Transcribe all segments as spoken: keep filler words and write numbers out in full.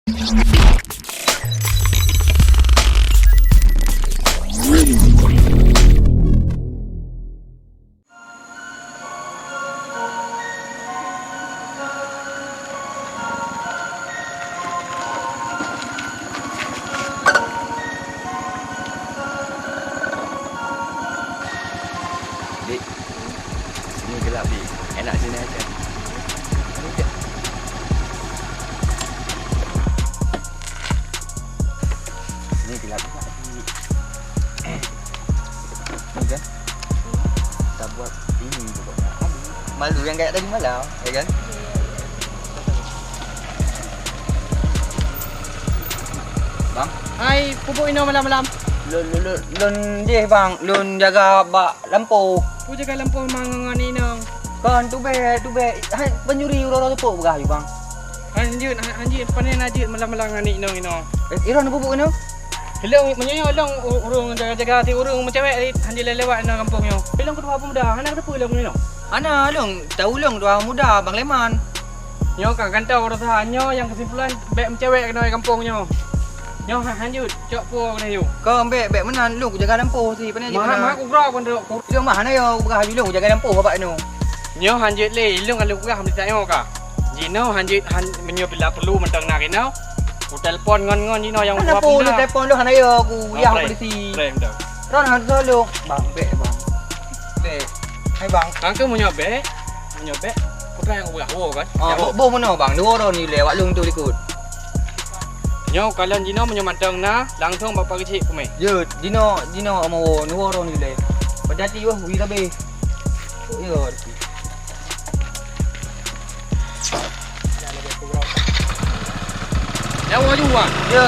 Dik, sini gelap, Dik. Enak sini aja. Sini, Dik. Sini gelap juga, Dik. Ni kan? Kita buat ini pokoknya. Malu yang kayak tadi malam, ya kan? Bang? Hai, peue buet inoe malam-malam? Lôn, lôn, lôn, lôn jih, Bang. Lôn jaga bak lampôh. Peue jaga lampôh ma ngon, ngon inong? Kon, tubèe, tubèe. Hai, pencuri uroe-uroe teupeu peugah, Bang. Han jeuet, han, han jeuet, panen han jeuet malam-malam ngon inong inoe. Eh, droeneuh peue buet inoe? Ilong, meunyoe ilong u-, ureueng jaga-jaga, si ureueng meucewek, han jeuet lewat inoe gampông nyoe. Ilong keudua peumuda, hana keudeuh ilong inoe. Hana, lôn, tahu lôn dua muda, Bang Leman. Nyoe ka gantong urosan nyoe nyang keusimpulan bèk meucewek keunoe gampông nyoe. Nyoe han, han jeuet, cok po keunoe yue. Kon bèk, bèk meunan, lôn kujaga lampôh si, pane jih meunan. Maha kugroe kon trok. Lôn mah hana yo, kupeugah laju lôn kujaga lampôh bak nyoe. Nyoe han jeuet lé, lôn ka lôn peugah meunyoe ka. Jinoe han jeuet, han, meunyoe bila peurlu mantong na keunoe. Kutelepon ngon, ngon jinoe nyang hana dua po, peumuda. Lôn telepon lôn hana yo, kuyah polisi. Preh, preh, preh. Ron han so lôn. Bang, bèk, Bang. Bèk. Hai, Bang. Kan keu meunyoe bèk, meunyoe bèk, peue nyang ubah, woe kan? Ah, boh, boh meunoe, Bang. Dua droe ni lé, awak lôn tu likot. Nyoe kalon jinoe meunyoe mantong na, langsong Bapak Keuchik peumé. Yo, jinoe, jinoe ama woe, dua droe ni lé. Padahai wah, wi sabé. Yo. Nyawa juga. Yo.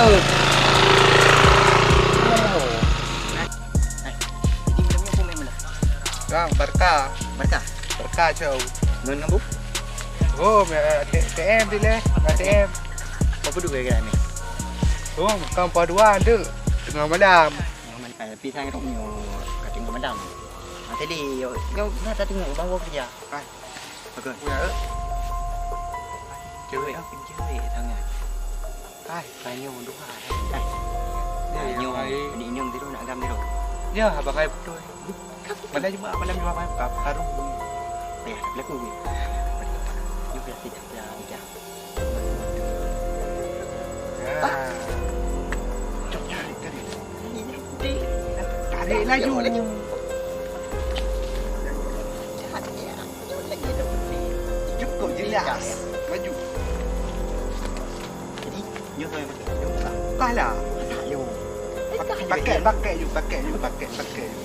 Oh. Hai, jadi malam ni apa main bola? Bang, Barca. Barca? Barca, Cau. Ngon ngambu? Oh, T M di leh, T M. Apa dua kali ni? Oh, makan empat dua tu. Tengah malam. Tengah malam. Eh, tapi saya kat rumah. Kat tengah malam. Ah, tadi, yo, yo, na tengok bang gua kerja. Hai. Bagus. Ya. Cewek apa cewek sangat? Hai, tanyo doa. Hai. Ya, tanyo. Hai. Ni inyong tiru nak agam tiru. Ya, abang ai betul. Malam Jumaat, malam Jumaat malam ka harum. Payah berlaku ni. Ni payah tidak, payah tidak. Ah. Cok, tarik, tarik. Tarik laju. Cukup jelas. Maju. Jadi, nyoe saya pakai. Kalah. Pakai, pakai, pakai you, pakai you, pakai, pakai you.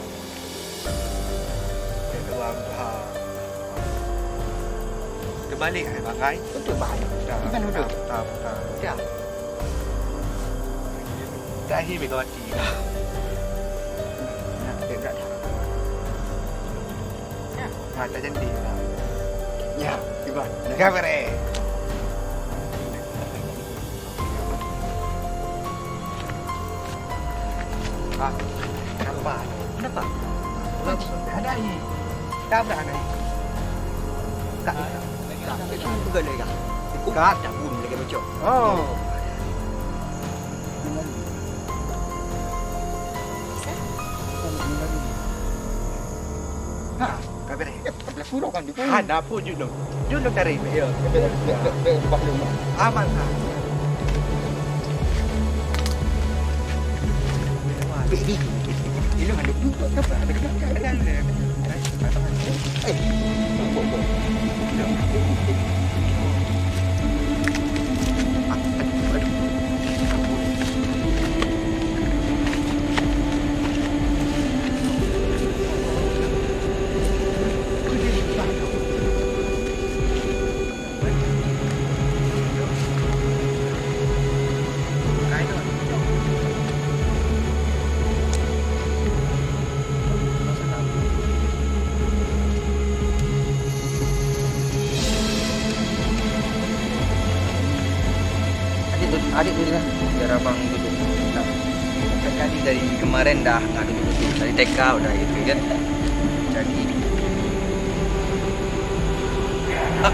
Kedua, ha. Terbalik, hai, Bang, hai. Betul, Bang. Dah, dah, dah, dah. Dah. Terakhir, Megawati. Dah. Nak, dia tak dah. Ya. Ha, tak cantik. Ya, tiba. Dah beres. Ah, kenapa? Kenapa? Ada air. Tabrak air. Kak, kak, itu bukan lagi kak. Kak, dah pun lagi bocor. Oh. Ha, kak beres. Hana pun jeuet lôn. Jeuet lôn tarék bèk. Ya, bèk, bèk, bèk, bèk ubah lôn. Aman, ha. Bèk di. Ilôn ada buka ke apa? Ada buka. Ada, ada. Eh, bok, bok. Aduh, aduh. Adik tu, adik tu kan, biar abang duduk. Nah, empat kali dari kemarin dah tak duduk-duduk. Dari T K udah gitu kan. Jadi, ah.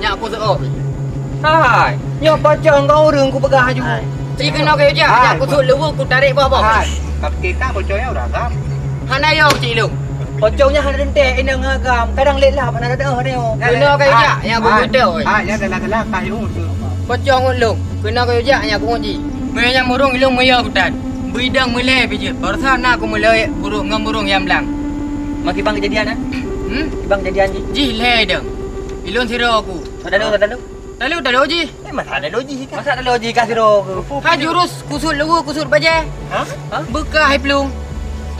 Nyak kuseuôt. Hai, nyoe pocong keu ureueng kupeugah aju. Hai. Ci keunoe keu jak, hai, nyak kusut leuweue kutarek boh-boh. Hai, tapi kita pocongnya udah agam. Hana yong cik lông. Pocong nyan hana teuntèe inong agam, kadang lé lap hana teudeungoe nyoe. Keunoe keu jak, nyak beubeutôi. Hai, nyan galak-galak ka yong tu. Pocong uet lông, keunoe keu jak, nyak kuuet ji. Meunyoe nyang murông ilông meuyô kutan. Beudang meulée pih jeuet, baroesa na kumeulée burông ngon burông nyang blang. Ma kibang kejadian, eh? Hmm? Kibang kejadian jih? Jih lhée deueng. Ilôn sidroe ku. Taloe, taloe. Taloe, taloe jih. Eh, masa taloe jih kan? Masa taloe jih ka sidroe ku? Ha jurus kusut leuweue, kusut bajée. Ha? Ha? Beukah hai plueng.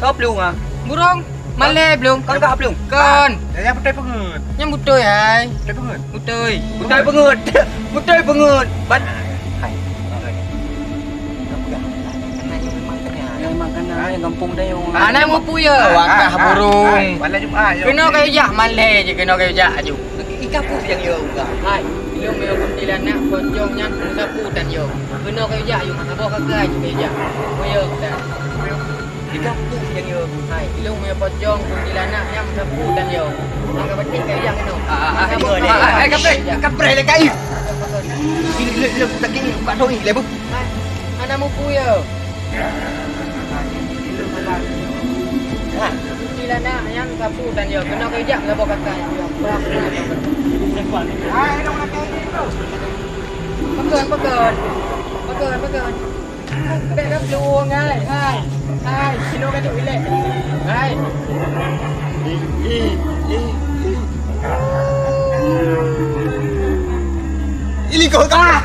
Soe plueng ah? Burông. Malée plueng. Kon kah plueng? Kon. Ah, nyang beutôi peungeut. Nyang beutôi hai. Beutôi peungeut. Beutôi. Beutôi peungeut. Beutôi peungeut. Ban. Hai. Memang kena, memang kena. Nyang gampông tanyoe. Hana mupu ya. Wakah burung. Keunoe keu jak malée jih, keunoe keu jak aju. Ikah pun yang yo. Hai, ilông meuyô kuntilanak pocong nyan pun sapu tan yo. Keunoe keu jak aju, masa boh kakai keu jak. Meuyô tan. Tiga puluh yang yo. Hai, ilông meuyô pocong kuntilanak nyang sapu tan yo. Angka batik keu jak keunoe. Ah, ah, ah, ah, ah, kapreh, kapreh le kai. Ini le le tak kini buka doi le bu. Hai, hana mupu yo. Hai, kuntilanak nyang sapu tan yo. Keunoe keu jak meusaboh kakai. Hai, ilông nak kai ni tu. Pakon, pakon. Pakon, pakon. Bèk ka plueng, hai, hai, hai, sinoe ka duek ilèe. Hai. Ih, ih, ih, ih. Ih, likot. Ah!